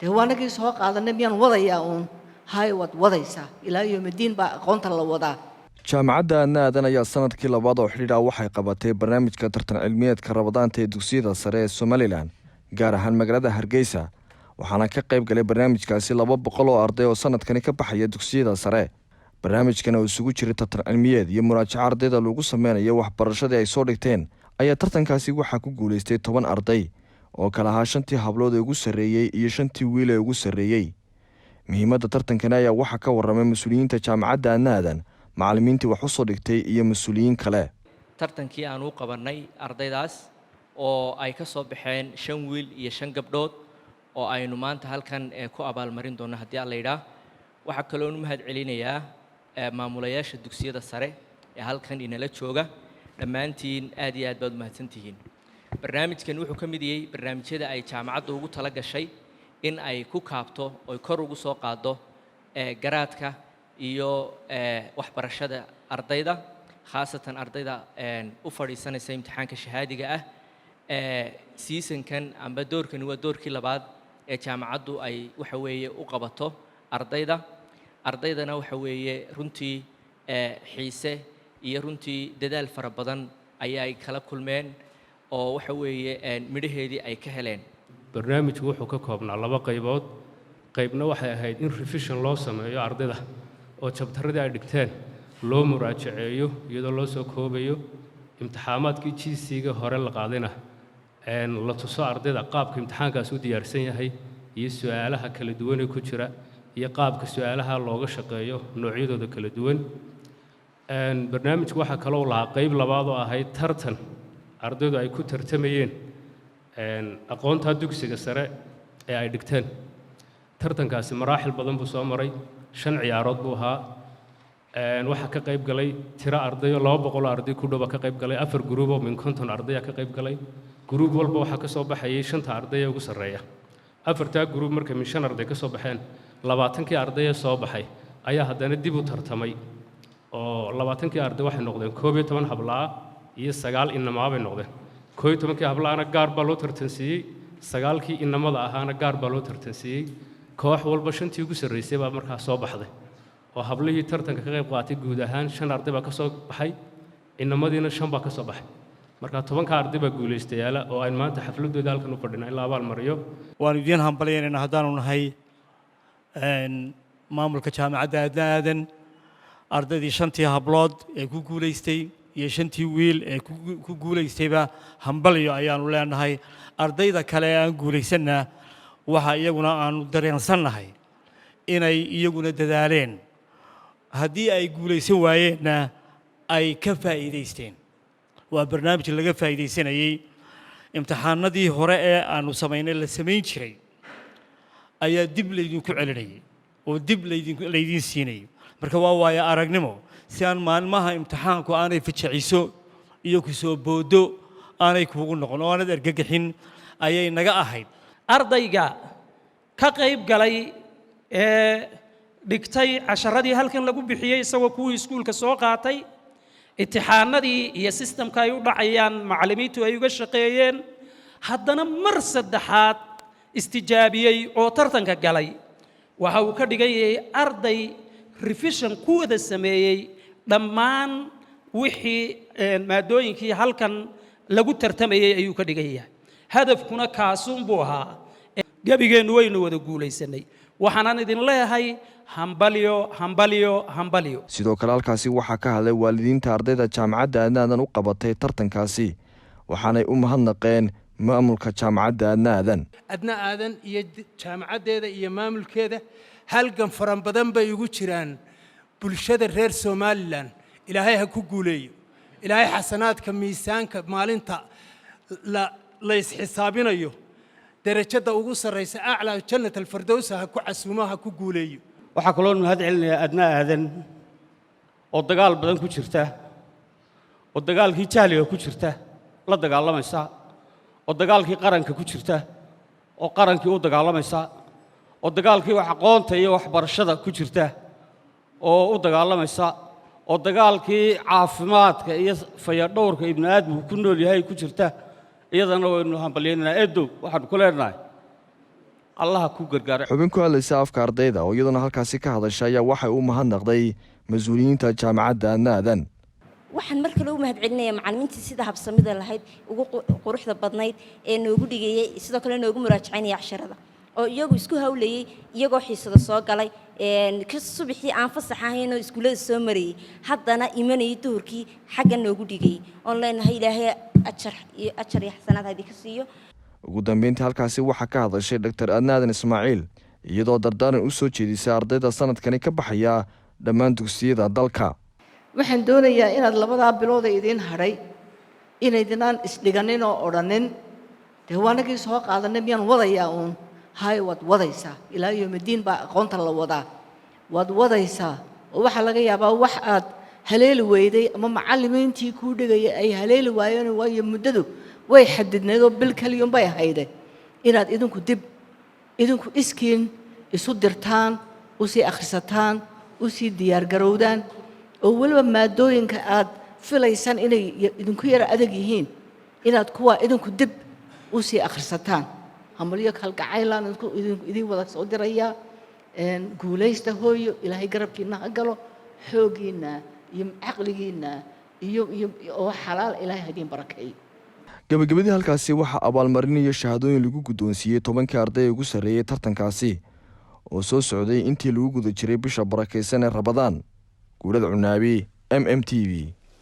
Dee waanagii soo qaadanay, miyaan wadayaa uun? Hay, waad wadaysaa ilaa yoomadiin baa aqoonta la wadaa. Jaamacadda Adna Aadan ayaa sanadkii labaad oo xidhiidha waxay qabatay barnaamijka tartan cilmiyeedka Ramadaanta ee dugsiyada sare ee Somaliland, gaar ahaan magaalada Hargeysa. Waxaana ka qayb galay barnaamijkaasi 200 oo arday oo sanadkani ka baxaya dugsiyada sare. Barnaamijkan oo isugu jiray tartan cilmiyeed iyo muraajaco ardayda lagu sameynayo waxbarashadii ay soo dhigteen ayaa tartankaasi waxaa ku guuleystay 10 arday oo kala ahaa shantii hablood ee ugu sarreeyey iyo shantii wiil ee ugu sarreeyey. Muhiimadda tartankani ayaa waxaa ka warramay mas-uuliyiinta jaamacadda Adna Aadan, macallimiintii wax u soo dhigtay iyo mas-uuliyiin kale. Tartankii aan u qabannay ardaydaas oo ay ka soo baxeen shan wiil iyo shan gabdhood oo aynu maanta halkan ku abaalmarin doonno haddii Alla yidhaah. Waxaa kaloon u mahad celinayaa maamulayaasha dugsiyada sare ee halkan inala jooga. Dhammaantiin aad iyo aad baad u mahadsantihiin. Barnaamijkan wuxuu ka mid yahay barnaamijyada ay jaamacaddu ugu tala gashay in ay ku kaabto oy kor ugu soo qaaddo garaadka iyo waxbarashada ardayda, khaasatan ardayda u fadhiisanaysa imtixaanka shahaadiga ah. Seasonkan amba doorkani waa doorkii labaad ee jaamacaddu ay waxa weeye u qabato ardayda. Ardaydana waxa weeye runtii xiise iyo runtii dadaal fara badan ayay kala kulmeen oo waxa weeye midhaheedii ay ka heleen. Barnaamijku wuxuu ka koobnaa laba qaybood. Qaybna waxay ahayd in revision loo sameeyo ardayda oo chapteradii ay dhigteen loo muraajaceeyo, iyadoo loo soo koobayo imtixaamaadkii GCSE-ga hore la qaadayna la tuso ardayda qaabka imtixaankaas u diyaarsan yahay iyo su-aalaha kala duwan ee ku jira iyo qaabka su-aalaha looga shaqeeyo noocyadooda kala duwan. Barnaamijku waxaa kaloo lahaa qayb labaad oo ahayd tartan ardaydu ay ku tartamayeen aqoonta dugsiga sare ee ay dhigteen. Tartankaasi maraaxil badan buu soo maray, shan ciyaarood buu ahaa. Waxaa ka qayb galay tiro ardayo 200 oo arday ku dhow baa ka qayb galay. Afar group oo min 50 ardaya ka qayb galay. Group walba waxaa ka soo baxayay shanta arday ee ugu sarreeya. Afartaa group markay min shan arday ka soo baxeen, 20kii arday ee soo baxay ayaa haddana dib u tartamay, oo 20kii arday waxay noqdeen 11 hablaa iyo sagaal inamaa bay noqdeen. 11kii hablaana gaar baa loo tartansiiyey, sagaalkii inamada ahaana gaar baa loo tartansiiyey. Koox walba shantii ugu sarraysay baa markaa soo baxday, oo hablihii tartanka ka qayb qaatay guud ahaan shan arday baa ka soo baxay, inamadiina shan baa ka soo baxay. Marka 10ka arday baa guulaystayaala oo aynu maanta xafladooda halkan u fadhina in la abaal mariyo. Waanu idiin hambalyaynayna haddaanu nahay maamulka jaamacadda Adna Aadan, ardaydii shantii hablood ee ku guulaystay iyo shantii wiil ee ku guulaystayba hambalyo ayaanu leenahay. Ardayda kale ee aan guulaysanna waxa iyaguna aanu dareensannahay inay iyaguna dadaaleen, haddii ay guulaysan waayeenna ay ka faa'iidaysteen. Waa barnaamij laga faa'iidaysanayey. Imtixaanadii hore ee aanu samaynay la samayn jiray ayaa dib laydinku celinayay oo dib laydiin siinayay. Marka waa waayo aragnimo si aan maalmaha imtixaanku aanay fajaciso iyo ku soo boodo aanay kuugu noqon oo aanad argagixin ayay naga ahayd. Ardayga ka qayb galay ee dhigtay casharadii halkan lagu bixiyey, isagoo kuwii iskuulka soo qaatay, imtixaanadii iyo systemka ay u dhacayaan macallimiintu ay uga shaqeeyeen, haddana mar saddexaad istijaabiyey oo tartanka galay, waxa uu ka dhigan yahay arday revision ku wada sameeyey dhammaan wixii maadooyinkii halkan lagu tartamayey ayuu ka dhigan yahay. Hadafkuna kaasuunbuu ahaa. Gebigeennu waynu wada guulaysanay. Waxaanan idin leeyahay hambalyo, hambalyo, hambalyo. Sidoo kale halkaasi waxaa ka hadlay waalidiinta ardayda jaamacadda Adna Aadan u qabatay tartankaasi, waxaanay u mahadnaqeen maamulka jaamacadda Adna Aadan. Adna Aadan iyo jaamacaddeeda iyo maamulkeeda halgan faran badan bay ugu jiraan bulshada reer Somaliland. Ilaahay ha ku guuleeyo. Ilaahay xasanaadka miisaanka maalinta la isxisaabinayo derajada ugu sarraysa, aclaa jannat alfardowsa, ha ku casuumo, ha ku guuleeyo. Waxaa kaloon mahad celinayaa Adna Aadan oo dagaal badan ku jirta, oo dagaalkii jahliga ku jirta, la dagaalamaysa, oo dagaalkii qaranka ku jirta, oo qarankii u dagaalamaysa, oo dagaalkii wax aqoonta iyo waxbarashada ku jirta oo u dagaalamaysa, oo dagaalkii caafimaadka iyo fayadhowrka ibni aadamku ku nool yahay ku jirta. Iyadana waynu hambalyaynaynaa. Eedow, waxaanu ku leenahay Allaha ku gargaaro. Xubin ku hadlaysa afka ardayda oo iyaduna halkaasi ka hadasha ayaa waxay u mahadnaqday mas-uuliyiinta jaamacadda Adna Aadan. Waxaan mar kale u mahad celinayaa macallimiintii sida habsamida lahayd, ugu quruxda badnayd ee noogu dhigayay, sidoo kale noogu muraajacaynaya casharada, oo iyagu isku hawlayay, iyagoo xiisada soo galay ka subaxii aan fasax ahayn oo iskuullada soo marayay, haddana imanayay duhurkii xagga noogu dhigayay, oon leenahay Ilaahay ajar iyo ajar iyo xasanaad ha idinka siiyo. Ugu dambeyntii halkaasi waxaa ka hadashay Doctor Adna Aadan Ismaaciil, iyadoo dardaaran u soo jeedisay ardayda sanadkani ka baxaya dhammaan dugsiyada dalka. Waxaan doonayaa inaad labadaa bilood ee idiin hadhay inaydinaan isdhiganin oo odhanin, "Dee waanagii soo qaadanay, miyaan wadayaa uun?" Hay, waad wadaysaa. Ilaa yoomidiin baa aqoonta la wadaa. Waad wadaysaa, oo waxaa laga yaabaa wax aad haleeli weyday ama macallimiintii kuu dhigayay ay haleeli waayeen, waayo muddadu way xadidnayd oo bil kaliyuunbay ahayde, inaad idinku dib idinku iskiin isu dirtaan, usii akhrisataan, usii diyaargarowdaan, oo weliba maadooyinka aad filaysaan inay idinku yara adag yihiin inaad kuwa idinku dib usii akhrisataan. Hambalyo kalgacaylaan idin wada soo dirayaa. Guulaysta hooyo, Ilaahay garabkiina ha galo, xooggiinna iyo caqligiinna iyo oo xalaal Ilaahay ha idiin barakeeyo. Gabagabadii halkaasi waxaa abaalmarin iyo shahaadooyin lagu guddoonsiiyey 10kii arday ee ugu sarreeyey tartankaasi oo soo socday intii lagu guda jiray bisha barakaysan ee Rabadaan. Guulada Cunaabi, MMTV.